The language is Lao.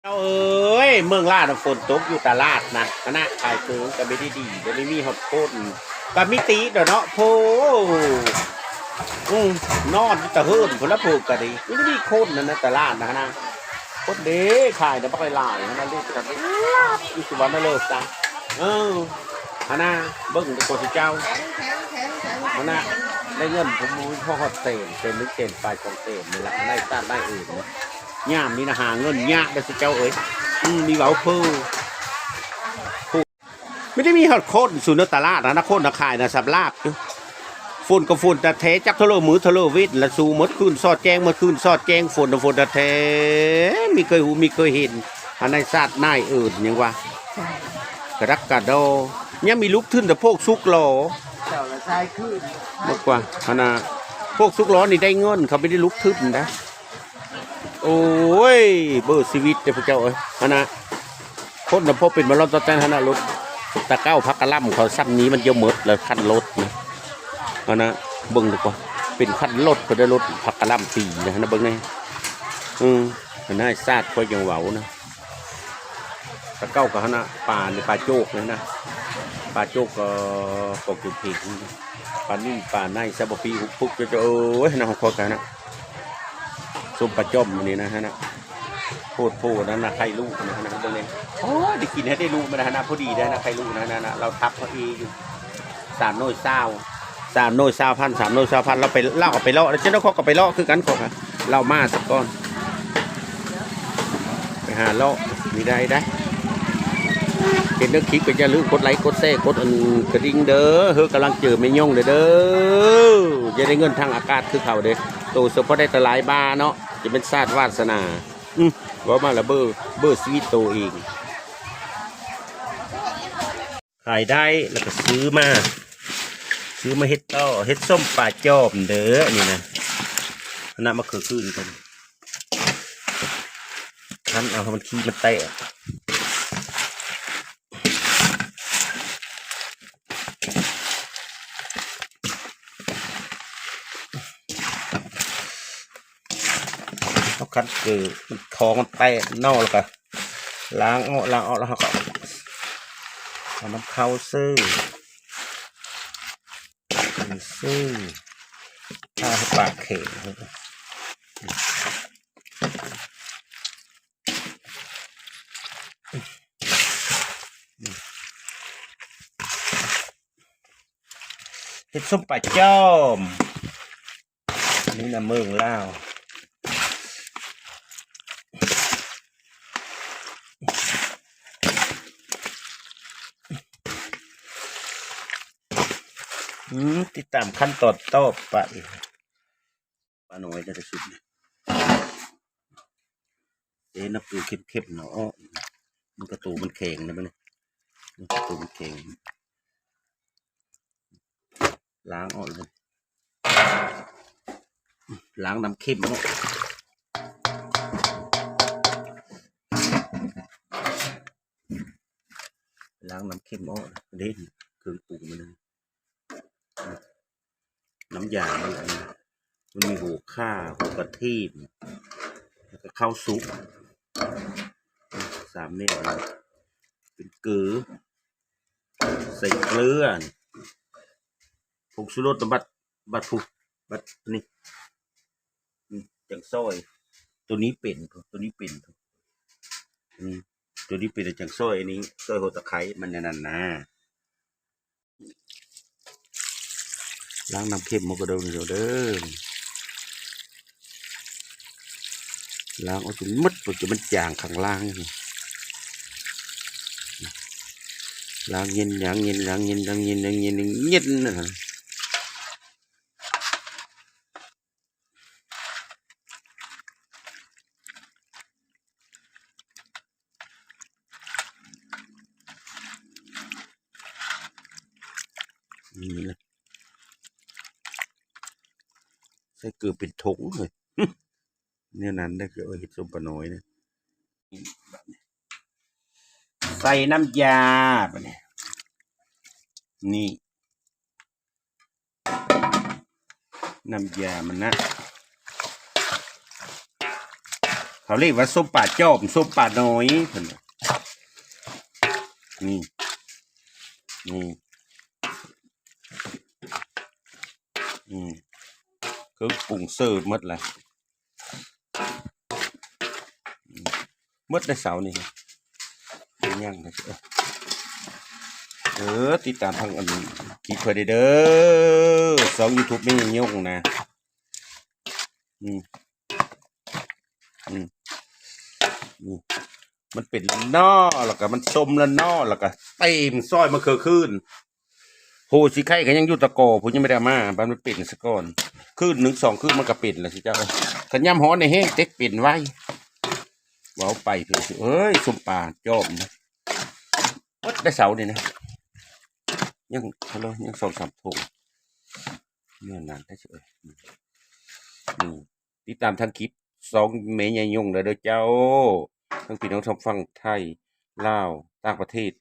ເຈົ້າເອີຍ ເມືອງລາວນະ ຝົນຕົກຢູ່ຕະຫຼາດນະ ຄະນະຂາຍເຄື່ອງກໍບໍ່ໄດ້ດີ ບໍ່ໄດ້ມີຮອດຄົນ ກໍມີຕິດດອກເນາະ ໂພ ອືມ ນອນຢູ່ຕະເຫີນພຸ້ນລະ ເພິ່ນກໍດີ ບໍ່ໄດ້ມີຄົນນັ້ນນະ ຕະຫຼາດນະ ຄະນະ ຄົນເດ້ ຂາຍນະ ບັກຫຼາຍໆ ຫັ້ນນະ ລູກກໍຫຼາບຢູ່ ສຸວັນນະເລີດຊະ ເອີ ຫັ້ນນະ ເບິ່ງແຕ່ຕົວເຈົ້າ ຫັ້ນນະ ໄດ້ເງິນ ບໍ່ພໍຮອດແສນ ແສນໜຶ່ງ ແສນປາຍ ສອງແສນນີ້ລະ ໄດ້ຊາດໄດ້ເອີນ ຍາມນີ້ນະ ຫາເງິນຍາກເດີເຈົ້າເອີຍ ອືມ ມີເວົ້າເພີ້ ບໍ່ໄດ້ມີຮອດຄົນ ສູນຕະຫຼາດນະ ຄົນນະຂາຍນະ ສັບລາບຢູ່ ຝົນກໍຝົນແທ້ໆ ຈັກເທື່ອມື້ເທື່ອເວດລະ ຊູໝົດຄືນສອດແຈ້ງ ໝົດຄືນສອດແຈ້ງ ຝົນນະຝົນແທ້ໆ ມີເຄີຍຮູ້ມີເຄີຍເຫັນ ອັນໃນຊາດນາຍເອີນຫຍັງວະ ກະດັກກະດໍ ຍັງມີລຸກທຶນແຕ່ພວກສຸກຫຼໍ ເຈົ້າລະຊາຍຄືນ ໝົດກວ່າ ຫັ້ນນະ ພວກສຸກຫຼໍນີ້ໄດ້ເງິນ ເຂົາບໍ່ໄດ້ລຸກທຶນນະ. ໂອ້ຍ ເບີຊີວິດເດ້ພວກເຈົ້າເອີຍ ຫັ້ນນະ ຄົນນະ ພໍເປັນມາລອນຕອນແຕນຫັ້ນນະ ລົດ ແຕ່ເກົ່າຜັກກະຫຼ່ຳເຂົາຊ່ຳນີ້ມັນຈະໝົດແລ້ວ ຄັນລົດນະ ຫັ້ນນະ ເບິ່ງດີກວ່າ ເປັນຄັນລົດ ເພິ່ນໄດ້ລົດຜັກກະຫຼ່ຳປີນະ ຫັ້ນນະ ເບິ່ງແດ່ ເອີ ຫັ້ນນະ ຊາດຂ້ອຍຍັງເວົ້ານະ ແຕ່ເກົ່າກໍຫັ້ນນະ ປານີ້ປາໂຈກນີ້ນະ ປາໂຈກກໍ ກໍເກັ່ງໆ ປານິນປາໄນ ຊາບໍປີ ອຸບປຸກ ເຈົ້າເອີຍ ຫັ້ນນະ ຂອງຂ້ອຍກໍຫັ້ນນະ ສົ້ມປາຈ້ອມມື້ນີ້ນະຫັ້ນນະ ໂພດໂພນັ້ນນະ ໄຂ່ລູກຫັ້ນນະ ຫັ້ນນະ ເບິ່ງແດ່ ໂອ້ຍ ໄດ້ກິນໃຫ້ໄດ້ລູກມາຫັ້ນນະ ພໍດີໄດ້ນະ ໄຂ່ລູກຫັ້ນນະ ລາວທັບເຮົາເອຢູ່ ສາມໜ່ວຍຊາວ ສາມໜ່ວຍຊາວພັນ ສາມໜ່ວຍຊາວພັນ ລາວໄປ ລາວເອົາໄປເລາະ ແລ້ວເຈົ້າຂອງກໍໄປເລາະຄືກັນ ຂອງລາວມາສາກ່ອນ ໄປຫາເລາະ ນີ້ໄດ້ ໄດ້ ເຫັນເດີຄລິບກໍຢ່າລືມກົດໄລກົດແຊ ກົດອັນກະດິ່ງເດີ ເຮີກຳລັງເຈີແມ່ຍົງເດີ ເດີ ຢ່າໄດ້ເງິນທາງອາກາດຄືເຂົາເດ້ ໂຕສະເພາະໄດ້ແຕ່ຫຼາຍບາເນາະ ຈະເປັນຊາດວາດສະໜາ ອື ເວົ້າມາລະເບີ ເບີຊີວິດໂຕເອງ ຂາຍໄດ້ ແລ້ວກໍຊື້ມາ ຊື້ມາເຮັດຕໍ່ ເຮັດສົ້ມປາຈອມເດີ ອັນນີ້ນະ ອັນນັ້ນມະເຂືອຄືນ ຄັນເອົາໃຫ້ມັນ ຂີ້ມັນແຕກ ເຮົາຄັນເກີມັນ ຂອງມັນແຕກນອກ ແລ້ວກໍລ້າງອອກ ລ້າງອອກ ແລ້ວເຮົາກໍເອົານຳເຂົ້າເສີ ເສີ ຖ້າໃຫ້ປາກແຂງ ເຮັດສົ້ມປາຈອມ ອັນນີ້ນະເມືອງລາວ ອືມ ຕິດຕາມຂັ້ນຕອນຕໍ່ໄປ ປານ້ອຍໄດ້ສຸດ ເອີ ນ້ຳເກືອເຄັມໆ ເນາະ ມັນກະໂຕມັນແຂງນະ ມັນ ມັນກະໂຕມັນແຂງ ລ້າງອອກເລີຍ ລ້າງນ້ຳເຄັມອອກ ລ້າງນ້ຳເຄັມອອກ ເດ້ ເຄື່ອງປຸງມັນ ນ້ຳຢາມັນ ມັນມີຫົວຂ່າ ຫົວກະທີນ ແລ້ວກໍເຂົ້າສຸກ ສາມແນວ ເປັນເກືອ ໃສ່ເກືອ ຜົງຊູລົດນະ ບັດ ບັດພຸ ບັດນີ້ ອືມ ຈັ່ງຊອຍ ໂຕນີ້ເປັນ ໂຕນີ້ເປັນ ອືມ ໂຕນີ້ເປັນ ຈັ່ງຊອຍອັນນີ້ ຊອຍຫົວຕະໄຄ ມັນແນວນັ້ນນາ. ລ້າງນ້ຳເຄັມໝົດກະເດີ ເດີ ລ້າງອອກຈົນໝົດ ຈົນມັນຈາງຂ້າງລ່າງ ລ້າງເຢັນ ລ້າງເຢັນ ລ້າງເຢັນ ລ້າງເຢັນ ລ້າງເຢັນ ເຢັນ ເຢັນ ນັ້ນນະ. ນີ້ນະ ໃສ່ເກືອເປັນຖົງເລີຍ ແນວນັ້ນໄດ໋ ຄືເຮັດສົ້ມປານ້ອຍນະ ໃສ່ນ້ຳຢາບາດນີ້ ນີ້ ນ້ຳຢາມັນນະ ເຂົາເອີ້ນວ່າສົ້ມປາຈອມ ສົ້ມປານ້ອຍເພິ່ນວ່າ ນີ້ ນີ້ ອືມ ເຄື່ອງປຸງເສີມໝົດລະ ອືມ ໝົດແລ້ວເຊົ້ານີ້ ຍັງ ເອີ ຕິດຕາມທາງອັນຄລິບເພິ່ນເດີ ຊ່ອງຢູທູບແມ່ຍາຍົງນະ ອືມ ອືມ ອືມ ມັນເປັນແລ້ວເນາະ ແລ້ວກໍມັນສົ້ມແລ້ວເນາະ ແລ້ວກໍເຕັມຊອຍມະເຂືອຄືນ ໂຫ ຊິໄຂ່ກໍຍັງຢູ່ຕະກໍພຸ້ນ ຍັງບໍ່ໄດ້ເອົາມາ ບັດມັນເປັນຊະກ່ອນ ຄືນໜຶ່ງສອງຄືນມັນກໍເປັນແລ້ວຊິເຈົ້າ ຄັນຍາມຮ້ອນນີ້ແຮງເຕັກເປັນໄວ ເວົ້າໄປເພິ່ນຊິ ເອີຍ ສົ້ມປາຈອມ ໝົດແລ້ວເຊົ້ານີ້ນະ ຍັງ ຮັລໂຫຼ ຍັງສອງສາມຖົງ ແມ່ນນັ້ນແທ້ເອີຍ ອືມ ຕິດຕາມທາງຄລິບຊ່ອງແມ່ຍາຍົງໄດ້ເດີເຈົ້າ ທັງພີ່ນ້ອງທາງຝັ່ງໄທ ລາວ ຕ່າງປະເທດ